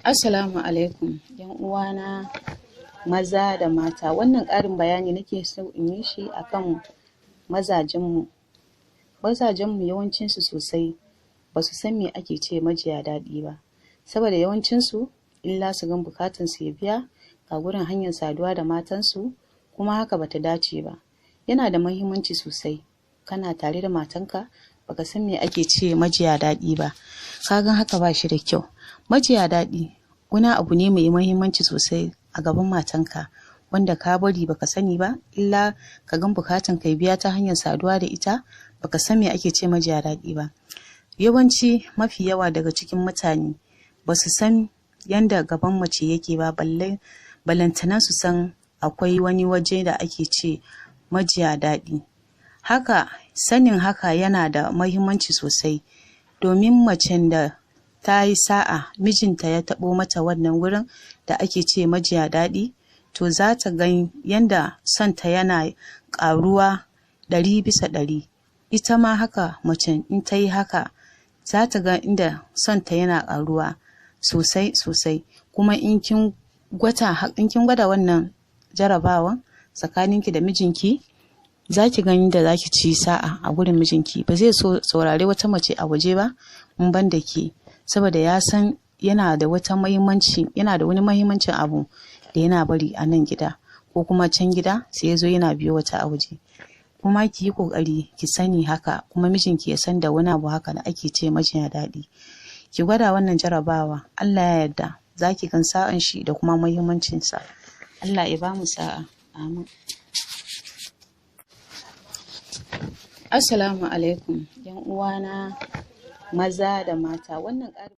Assalamu alaikum ƴan uwana maza da mata. Wannan ƙarin bayani nake so in yi shi akan mazajen mu. Mazajen mu yawancin su sosai basu san me ake ce majiya daɗi ba, saboda yawancin su illa su gan buƙatan su ya biya ga gurin hanyar saduwa da matan su, kuma haka bata dace ba. Yana da mahimmanci sosai kana tare da matanka baka san me ake ce majiya daɗi ba. Ka gan haka bashi da kyau. Majiya daɗi wani abu ne mai mahimmanci sosai a gaban matanka, wanda ka bari baka sani ba, illa ka gan buƙatan ka ya biya ta hanyar saduwa da ita, baka san me ake ce majiya daɗi ba. Yawanci mafi yawa daga cikin mutane basu san yanda gaban mace yake ba, balle balantana su san akwai wani waje da ake ce majiya daɗi. Haka sanin haka yana da mahimmanci sosai, domin macen da tayi sa'a mijinta ya taɓo mata wannan wurin da ake ce majiya daɗi, to zata gan yanda son ta yana ƙaruwa 100%. Ita ma haka macen in tayi haka zata ga inda son ta yana ƙaruwa sosai sosai. Kuma in kin gwada wannan jarabawan tsakanin ki da mijinki, zaki ga yanda zaki ci sa'a a gurin mijinki. Ba zai so saurari wata mace a waje ba in banda ke, saboda ya san yana da wata mahimmanci, yana da wani mahimmancin abu da yana bari a nan gida ko kuma can gida, sai yazo yana biyo wata a waje. Kuma kiyi ƙoƙari ki sani haka, kuma mijinki ya san da wani abu haka da ake ce majiya daɗi. Ki gwada wannan jarabawa, Allah ya yarda zaki gan sa'an shi da kuma mahimmancin sa. Allah ya bamu sa'a, amin. Assalamu alaikum ƴan uwana maza da mata. Wannan ƙarin